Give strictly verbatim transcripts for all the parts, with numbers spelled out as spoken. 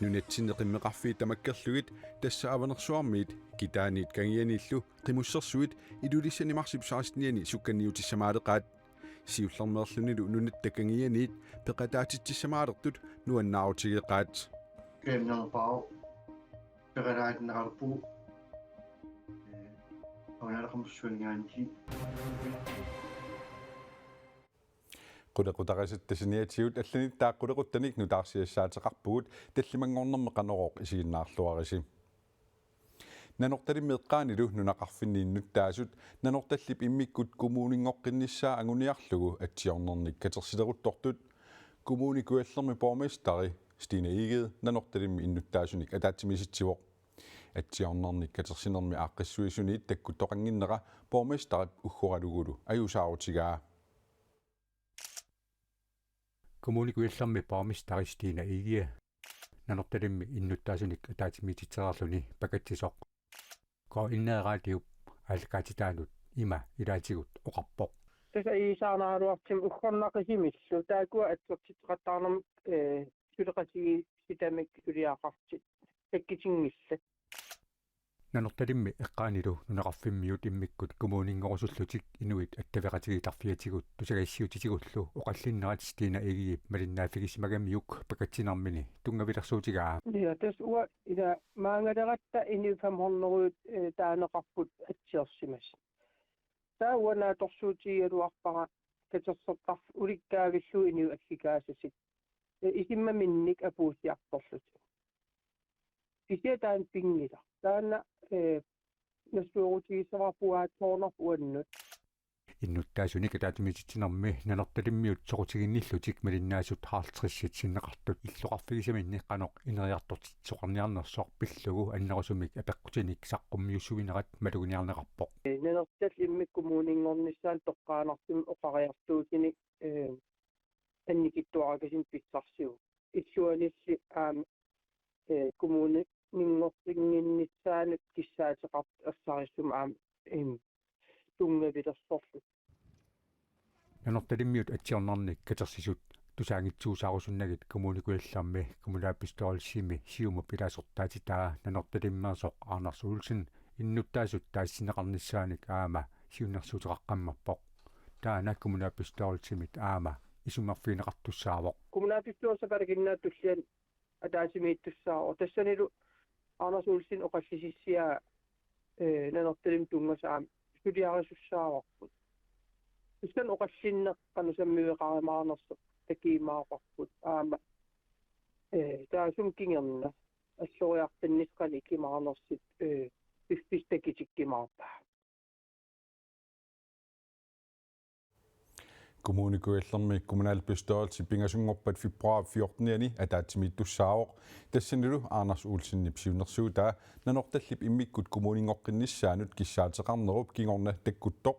Nunatsinni qimmeqarfiit tamakkerlugit, tassa Avanersuarmiit, Kitaaniit Kangianiillu Qimussersuit Ilulissani marsip sekstenianni sukkanniutissamaaleqaat. Siullermeerlunilu nunatta Kangianiit peqataatitsissamaalertut nuannaarutigeqaat. Kemnalpau. Peqataatinneqarpugut. Aunalaqamussuangaanti. Qulequtarisatta saniatigut allanittaaq qulequttanik nutaarsiassaateqarpugut, tallimanngornermi Qanorooq isiginnaarluarisi. Nanortalimmi eqqaanilu nunaqarfinni innuttaasut Nanortallip immikkut kommuninngoqqinnissaa anguniarlugu atsiornernik katersileruttortut. Kommune Kujallermi borgmesteri Stine Egede Nanortalimmi innuttaasunik ataatsimiisitsivoq. Atsiornernik katersinermi aaqqissuisuniit takkuttoqannginnera borgmesterip uggoralugulu ajuusaarutigaa. Kommune Kujallermi borgmesteri Stine Egede Nanortalimmi innuttaasunik ataatsimiititsereerluni pakatsisoq K N R-ip aallakaatitaanut ima ilaatigut oqarpoq. Tassa ajuusaarnaraluartumik uggornaqisimillu taakkua atsertitseqattaarnermik, eh, suleqatigiissitamik suliaqartut takkutinngillat. Nanortalimmi eqqaanilu nunaqarfimmiut immikkut kommuninngorussullutik inuit attaveqatigiit arfiatigut tusagassiuutitigullu oqallinnerat Stine Egedep malinnaaffigisimagamiuk pakatsinermini tunngavilersuutigaa. Ja, tassa uanga ila maanngaleratta inuit femhundrede, eh, taaneqarput atsiorsimasut. Taava uanga naatsorsuutigigaluarpara katersortarfik ulikkaavillugu inuit aggikaasasut, eh, isummaminnik apuussiartorlutik. Kisianni taanna pinngilaq. Taanna, eh, nassuerutigissavara puaatsoornarpoq uannut. Innuttaasunik ataatsimiititsinermi Nanortalimmiut soqutiginnillutik malinnaasut halvtredsit sinneqartut illoqarfigisaminni qanoq ineriartortitsisoqarniarnersoq pillugu annerusumik apeqqutinik saqqummiussuinerat maluginiarneqarpoq. Nanortallip immikkut kommuninngornissaanut toqqaannartumik oqariartuutinik, eh, annikitsuarakasinik pissarsivoq. Illuanilli aamma, eh, kommuninngortinnginnissaanut kissaateqartut ersarissumik aamma, em, tunngavilersorlutik. Nanortalimmiut atsiornernik katersisut tusaanngitsuusaarusunnagit Kommune Kujallermi kommunalbestyrelsimi Siumup ilaasortaatitaa Nanortalimmeersoq Anders Olsen innuttaasut taasisineqarnissaanik aamma siunnersuuteqaqqammerpoq. Taanna kommunalbestyrelsimit aamma isummerfigineqartussaavoq. Kommunalbestyrelsip palakinnaata tulliani ataatsimiittussaavoq. Tassanilu Anders Olsen oqallisissiaa, eh, Nanortalimmi tunngasoq aamma suliarisussaavarput. Tassani oqallinneq qanoq sammiveqarumaarnersoq takujumaarparput aamma, eh, taassuma kingorna alloriartunnissaq qanoq ikkumaarnersut, eh, piffissaq takutikkumaarpaa. Kommune Kujallermi kommunalbestyrelsi pingasunngorpat februar fjortenianni ataatsimiittussaavoq. Tassanilu Anders Olsenip siunnersuutaa Nanortallip immikkut kommuninngortinnissaanut kissaateqarnerup kingorna takkuttoq.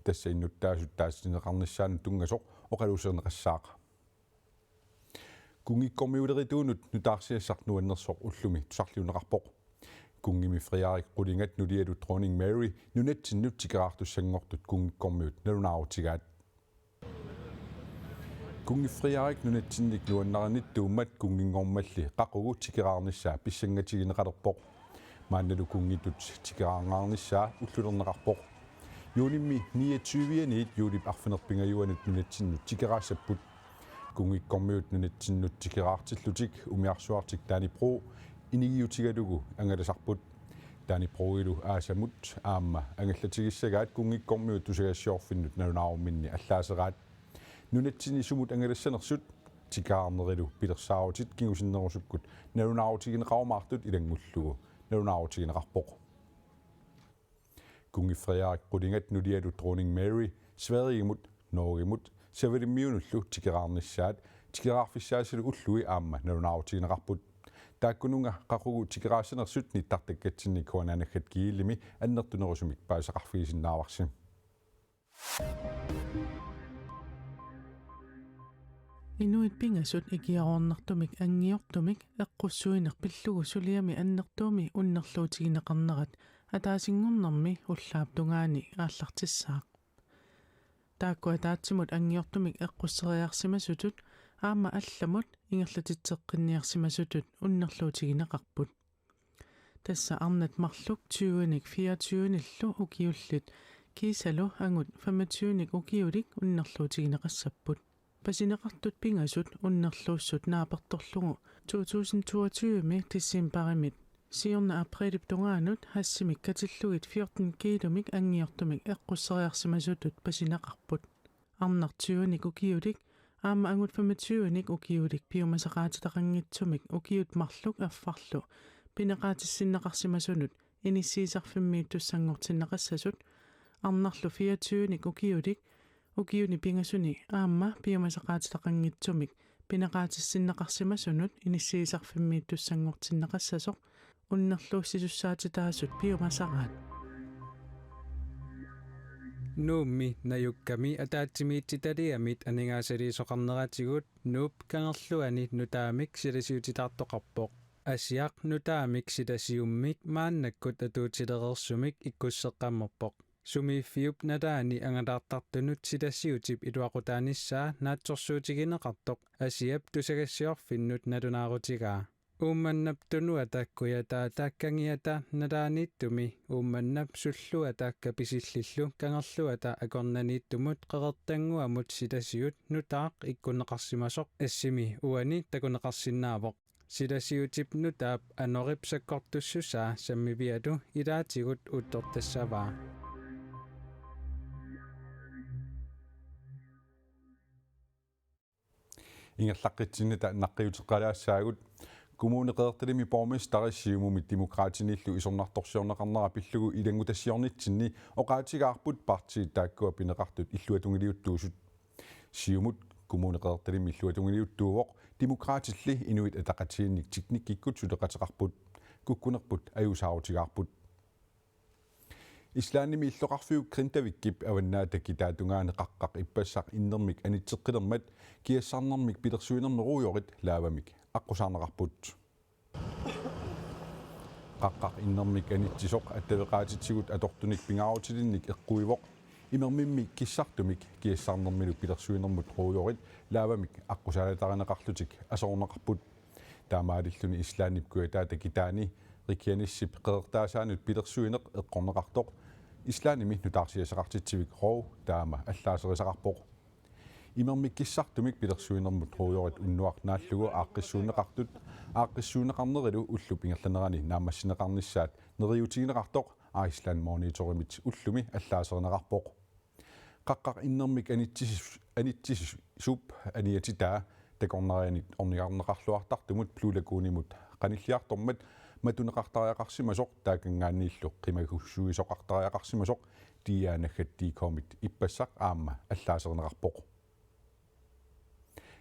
Tassa innuttaasut taasisineqarnissaannut tunngasoq oqaluuserineqassaaq. Kunngikkormiulerituunut nutaarsiassaq nuannersoq ullumi tusarliunneqarpoq. Kunngimmi Frederik qulingat nulialu Dronning Mary nunatsinnut tikeraartussanngortut kunngikkormiut nalunaarutigaat. Kunngi Frederik nunatsinnik nuannarinittuummat kunnginngormalli qaqugu tikeraarnissaa pissangatigineqalerpoq. Maannalu kunngitut tikeraarngaarnissaa ullulerneqarpoq. Juunimmi niogtyvianiit juulip arfineq-pingajuanut nunatsinnut tikeraassapput. Kunngikkormiut nunatsinnut tikeraartillutik umiarsuartik Dannebrog inigiutigalugu angalasarput. Dannebrogilu aasamut aamma angallatigissagaat kunngikkormiut tusagassiorfinnut nalunaarumminni allaaseraat. Nunatsinni sumut angalassanersut tikeraarnerilu pilersaarutit kingusinnerusukkut nalunaarutigineqarumaartut ilanngullugu nalunaarutigineqarpoq. Kunngi Frederik qulingat nulialu Dronning Mary Sverigemut, Norgemut Savalimmiunullu tikeraarnissaat tikeraarfissaassalu ullui aamma nalunaarutigineqarput. Taakkununnga qaqugu tikeraassanersut nittartakkatsinni K N R naggat G L-imi annertunerusumik paasisaqarfigisinnaavarsi. Inuit pingasut ikiaroornartumik anngiortumik eqqussuineq pillugu suliami annertuumi unnerluutigineqarnerat ataasinngornermi ullaap tungaani aallartissaaq. Taakku ataatsimut anngiortumik eqqusseriarsimasutut aamma allamut ingerlatitseqqinniarsimasutut unnerluutigineqarput. Tassa arnat marluk tyvenik fireogtyvenillu ukiullit kiisalu angut femogtyvenik ukiulik unnerluutigineqassapput. Pasineqartut pingasut unnerluussut naapertorlugu to tusind toogtyve decembarimit siorna aprilip tungaanut hashimik katillugit fjorten kiilumik anngiortumik eqqusseriarsimasutut pasineqarput. Arnat tyvenik ukiulik aamma angut femogtyvenik ukiulik piumasaqaatitaqanngitsumik ukiut marluk affarlu pineqaatissinneqarsimasunut inissiisarfimmiittussanngortinneqassasut, arnarlu fireogtyvenik ukiulik ukiuni pingasuni aamma piumasaqaatitaqanngitsumik pineqaatissinneqarsimasunut inissiisarfimmiittussanngortinneqassasoq unnerluussisussaatitaasut piumasaraat. Nuummi najukkami ataatsimiititaliamit aningaasaliisoqarneratigut Nuup Kangerluani nutaamik silasiutitaartoqarpoq. Asiaq nutaamik silasiummik maannakkut atuutilereersumik ikkusseqqammerpoq. Sumiiffiup nalaani angalaartartunut silasiutip iluaqutaanissaa naatsorsuutigineqartoq Asiap tusagassiorfinnut nalunaarutigaa. Uummannap tunuata kujataata kangiata nalaaniittumi Uummannap sulluata Kapisillillu kangerluata akornanniittumut qeqertannguamut silasiut nutaaq ikkunneqarsimasoq assimi uani takuneqarsinnaavoq. Silasiutip nutaap anorip sakkortussusaa sammivialu ilaatigut uuttortassavaa. Ingerlaqqitsinnita naqqiuteqqalaassaagut. Kommune Qeqertalimmi borgmesteri Siumumit Demokraatinillu isornartorsiorneqarnera pillugu ilanngutassiornitsinni oqaatigaarput partiit taakkua pineqartut illuatungiliuttuusut. Siumut Kommune Qeqertalimmi illuatungiliuttuuvoq, Demokraatilli Inuit Ataqatigiinnik teknikkikkut suleqateqarput. Kukkunerput ajuusaarutigaarput. Islandimi illoqarfiup Grindavíkip avannaata kitaatungaani qaqqaq ippassaq innermik anitseqqilermat kiassarnermik pilersuinermi ruujorit laavamik aqqusaarneqarput. Qaqqaq innermik anitsisoq attaveqaatitsigut atortunik pingaarutilinnik eqquivoq. Imermimmi kissartumik kiassarnermilu pilersuinermut ruujorit laavamik aqqusaalatarineqarlutik aserorneqarput. Taamaalilluni Islandip kujataata kitaani Reykjanesip qeqertaasaanut pilersuineq eqqorneqartoq Islandimi nutaarsiassaqartitsivik Rov taama allaaserisaqarpoq. Imermik kissartumik pilersuinermut ruujorit unnuaq naallugu aaqqissuunneqartut aaqqissuunneqarnerilu ullup ingerlanerani naammassineqarnissaat neriuutigineqartoq Iceland Monitorimit ullumi allaaserineqarpoq. Qaqqaq innermik anitsis-, anitsisup aniatitaa takornarianit ornigarneqarluartartumut Blue Lagoonimut qanilliartormat matuneqartariaqarsimasoq taakanngaanniillu qimagussuisoqartariaqarsimasoq D R naggat D K-mit ippassaq aamma allaaserineqarpoq.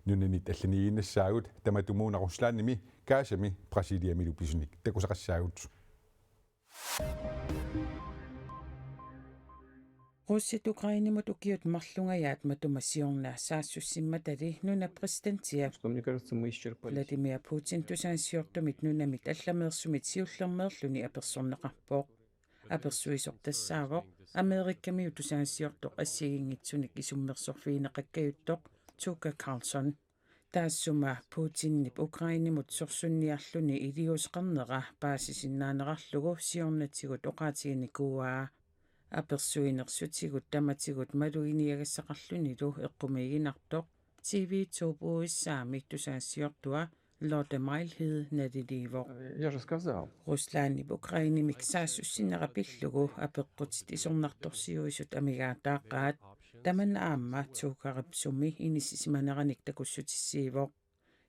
Nunanit allaniiginnassaagut, tamatumuuna Ruslandimi, Gazami Brasiliamilu pisunik takusaqassaagut. Russit Ukrainemut ukiut marlungajaat matuma siorna saassussimmatali nunap præsidentia Что, мне кажется, мы исчерпали. Vladimir Putin tusaansiortumit nunamit allameersumit siullermeerluni apersorneqarpoq. Apersuisoq tassaavoq Amerikamiut tusaansiortoq assigiinngitsunik isummersorfigineqakkajuttoq Tucker Carlson. Taassuma Putinip Ukrainemut sorsunniarluni iliuuseqarnera paasisinnaanerarlugu siornatigut oqaatiginikuuaa. Apersuinersutigut tamatigut maluginiagassaqarlunilu eqqumiiginartoq T V to U S A-mi tusaansiortua Lotte Mejlhede naliliivoq. Я же сказал. Ruslandip Ukrainemik saassussinnera pillugu apeqqutit isornartorsiuisut amigaataaqqaat. Tamanna aamma Tuckerip sumi inissisimaneranik takussutissiivoq.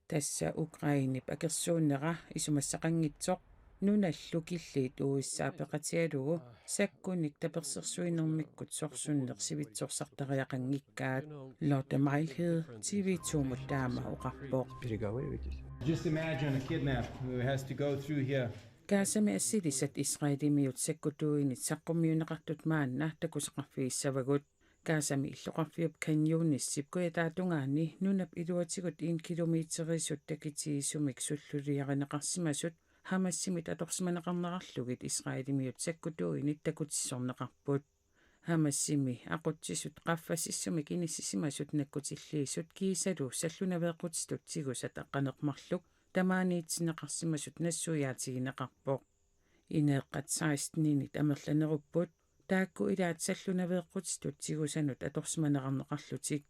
Tassa Ukrainep akersuunera isumassaqanngitsoq nunallu killiit U S A peqatigalugu sakkunik tapersersuinermikkut sorsunneq sivitsorsartariaqanngikkaat, Lotte Mejlhede T V to-mut taama oqarpoq. Just imagine a kidnap who has to go through here. Gazami assilisat Israelimiut sakkutuuinit saqqummiunneqartut maanna takusaqarfigissavagut. Gazami illoqarfiup Khan Yunisip kujataatungaani nunap iluatigut en kilometerisut takitigisumik sulluliarineqarsimasut Hamasimit atorsimaneqarnerarlugit Israelimiut sakkutuuinit takutissorneqarput. Hamasimi aqutsisut qaffasissumik inissisimasut nakkutilliisut kiisalu sallunaveeqqutitut tigusat aqqaneq-marluk tamaaniitsinneqarsimasut nassuiaatigineqarpoq. Ineeqqat seksteninit amerlanerupput, taakku ilaat sallunaveeqqutitut tigusanut atorsimanerarneqarlutik.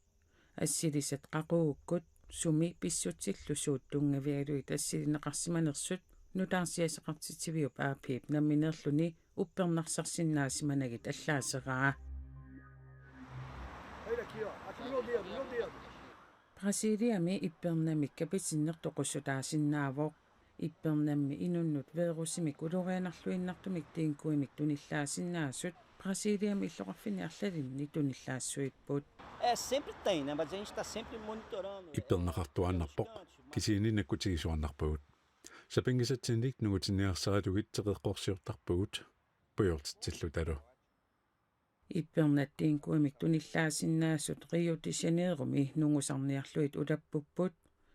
Assilisat qaqugukkut sumi pissutsillu suut tunngavigalugit assilineqarsimanersut nutaarsiassaqartitsiviup A P-p nammineerluni uppernarsarsinnaasimanagit allaaseraa. Brasiliami ippernammik kapitinneq toqussutaasinnaavoq. Ippernammi inunnut virusimik ulorianarluinnartumik denguemik tunillaasinnaasut Brasiliami illoqarfinni arlalinni tunillaassuipput. É, sempre tem, né? Mas a gente está sempre monitorando. Ippernaqartuaannarpoq, kisianni nakkutigisuaannarpagut. Sapinngisatsinnik nungutinniarsaralugit teqeqqorsiortarpagut pujoortitsillutalu. Ippernat denguemik tunillaasinnaasut Rio de Janeiromi nungusarniarlugit ulappupput.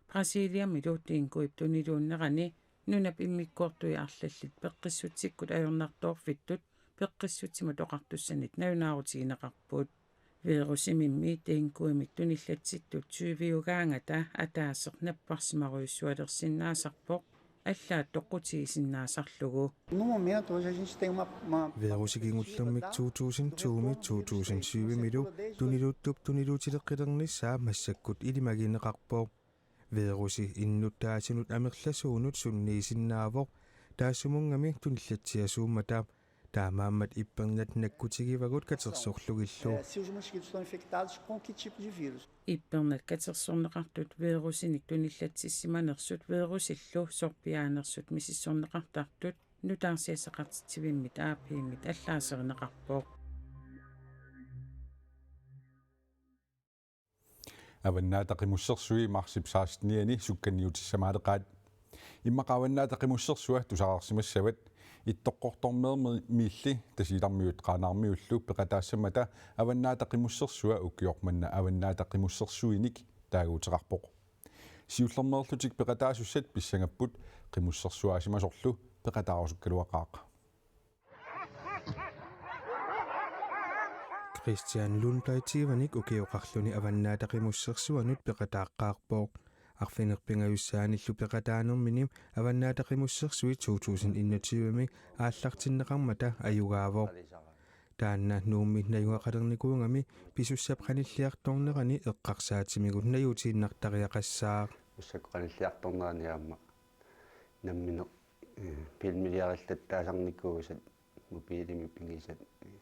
Brasiliamilu denguep tuniluunnerani nunap immikkoortui arlallit peqqissutsikkut ajornartoorfittut peqqissutsimut oqartussanit nalunaarutigineqarput. Virusimimmi denguemik tunillatsittut tyviugaangata ataaseq napparsimarujussualersinnaasarpoq, allaat toqqutigisinnaasarlugu. No momento, hoje a gente tem uma, uma... Virusi kingullermik to tusind to-mi to tusind syv-imilu tuniluuttup tuniluutileqqilernissaa massakkut ilimagineqarpoq. Virusi innuttaasunut amerlasuunut sunniisinnaavoq, taassumunngaanniit tunillatsiasuummata. Taamaammat ippernat nakkutigivagut katersorlugillu. Se os mosquitos estão infectados com que tipo de vírus. Ippernat katersorneqartut virusinik tunillatsissimanersut virusillu sorpiaanersut misissorneqartartut nutaarsiassaqartitsivimmit A P-mit allaaserineqarpoq. Avannaata Qimussersui marsip sekstenianni sukkaniutissamaaleqaat. Immaqa Avannaata Qimussersua tusarsimassavat. Ittoqqortoormeermiilli Tasiilarmiut Qaanaarmiullu peqataassammata Avannaata Qimussersua ukioq manna Avannaata Qimussersuinik taaguuteqarpoq. Siullermeerlutik peqataasussat pissangapput, qimussersuaasimasorlu peqataarusukkaluaqaaq. Christian Lundblad tyvenik ukioqarluni Avannaata Qimussersuanut peqataaqqaarpoq. Arfineq-pingajussaanillu peqataanermini Avannaata Qimussersui to tusind enogtyve-mi aallartinneqarmata ajugaavoq. Taanna Nuummi najugaqalernikuugami pisussap qanilliartornerani eqqarsaatimigut najuutiinnartariaqassaaq. Pisussap qanilliartornerani aamma nammineq, eh, filmiliarillattaasarnikuusat, mobilimik pigisat,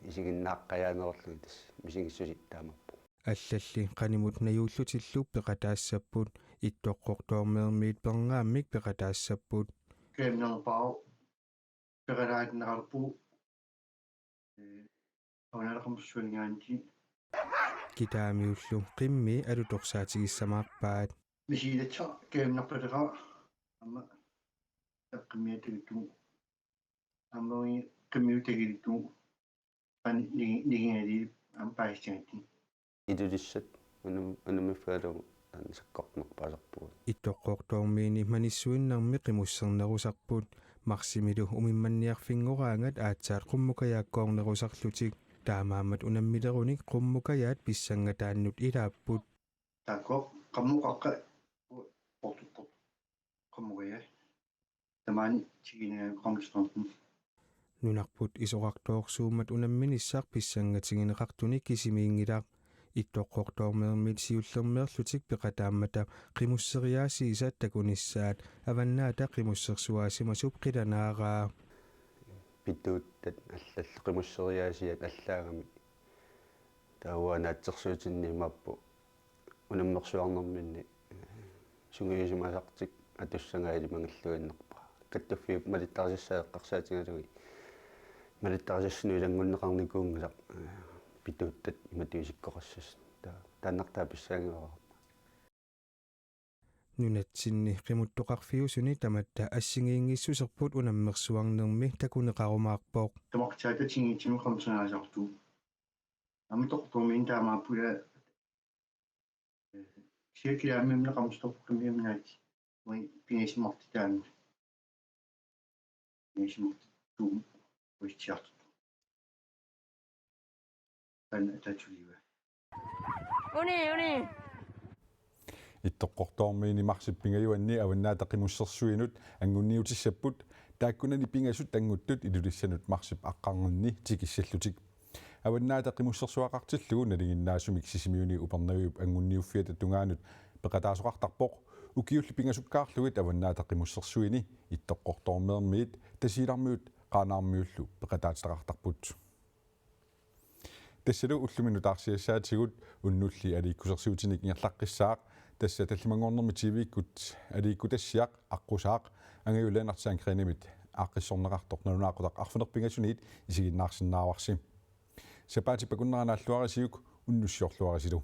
isiginnaaqqajaaneerlugit tassa misigissuseq taamaappoq. Allalli qanimut najuullutillu peqataassapput, Ittoqqortoormeermiit Perngaammik peqataassapput. Kitaamiullu qimmii alutorsaatigissamaarpaat. Misigilassaq kajunnarpaleraaq aamma taqqimmiatigittugu aamma qimmii tagilikkugu qani nigingali aamma paasigatsigu. Ilulissat unum-, unummiffigalugu taanna sakkortunerpaasarpugut. Ittoqqortoormiini manissuinnarmi qimussernerusarput. Marsimilu umimmanniarfinngoraangat aatsaat qummukajaakkoornerusarlutik. Taamaammat unammilerunik qummukajaat pissangataannut ilaapput. Taakku qammuqaqqa portupput. Qummukajaat. Tamaani tiginaa qammustoorput. Nunarput isorartoorsuummat unamminissaq pissangatigineqartunik kisimiinngilaq. Ittoqqortoormeermiit siullermeerlutik peqataammata qimusseriaasiisa takunissaat Avannaata Qimussersuaasimasup qilanaaraa. Pituuttat allallu qimusseriaasiat allaagami. Taava naatsorsuutinni imaappoq unammersuarnerminni sungiusimasartik atussangaa ilimagilluinnarpara. Kattuffiup malittarisassai eqqarsaatigalugit malittarisassanut ilanngunneqarnikuunngilaq, eh, pituuttat imatut isikkoqassasoq. Ta-, taannartaa pissangaarama. Nunatsinni qimuttoqarfiusuni tamatta assigiinngissuserput unammersuarnermi takuneqarumaarpoq. Tamaksaata tingiitsimut qamsanaasaartugut. Aamma toqortormiin taamaappoq, ila, eh, siakkilaammiimmi qamstorpimmiimnaat. Ui pingisimartitaanni. Pingisimartituum uitsiartut. Uni, uni. Ittoqqortoormiini marsip pingajuanni Avannaata Qimussersuinut anngunniutissapput, taakkunani pingasut annguttut Ilulissanut marsip aqqarninni tikissallutik. Avannaata Qimussersuaqartillugu nalinginnaasumik Sisimiuni Upernaviup anngunniuffiata tungaanut peqataasoqartarpoq. Ukiulli pingasukkaarlugit Avannaata Qimussersuini Ittoqqortoormeermiit Tasiilarmiut Qaanaarmiullu peqataatitaqartarput. Tassalu ullumi nutaarsiassaatigut unnulli aliikkusersuutinik ingerlaqqissaaq, tassa tallimanngornermi T V-kkut aliikkutassiaq aqqusaaq, angajullianartiaan Grenimit aaqqissorneqartoq nalunaaqutaq arfineq-pingasuniit isiginnaarsinnaavarsi. Sapaatip akunnera naalluarisiuk unnussiorluarisilu.